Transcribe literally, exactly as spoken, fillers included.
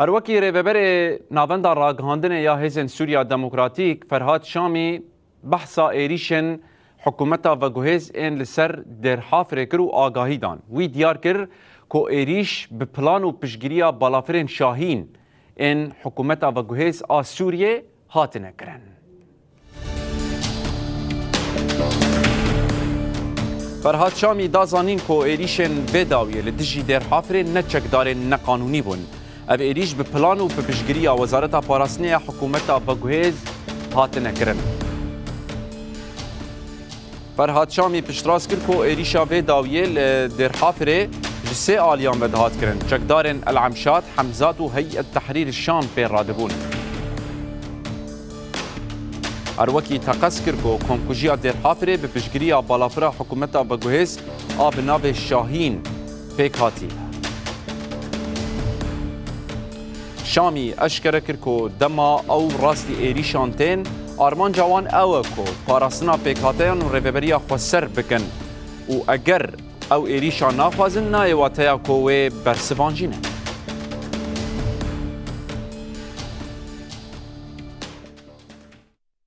Her wekî rêveberê Navenda Ragihandinê ya Hêzên Sûriya Demokratîk Ferhat Şamî behsa êrîşên hikûmeta veguhêz ên li ser Dêrhafirê kir û agahî dan. Wî diyar kir ku êrîş bi plan û piştgiriya balafirên Şahîn ên hikûmeta veguhêz a Sûriyê hatine kirin. Ferhat Şamî da zanîn ku êrîşên vê dawiyê li dijî Dêrhafirê ne çekdarên neqanûnî bûn. Ev êrîş bi plan û bi piştgiriya Wezareta Parastinê ya hikûmeta veguhêz hatine kirin. Ferhat Şamî piştrast kir ku êrîşa vê dawiyê li Dêrhafirê ji sê aliyan ve dihat kirin. Çekdarên El Emşat, Hemzat û Heyet Tehrîr Şam pê radibûn. Her wekî teqez kir ku komkujiya Dêrhafirê bi piştgiriya balafira hikûmeta veguhêz a bi navê Şahîn pêk hatî. Şamî eşkere kir ku dema ew rastî êrîşan tên, armanca wan ew e ku parastina pêkhateyan û rêveberiya xweser bikin û eger ew êrîşa naxwazin, nayê wateya ku wê bersivan jî nekin.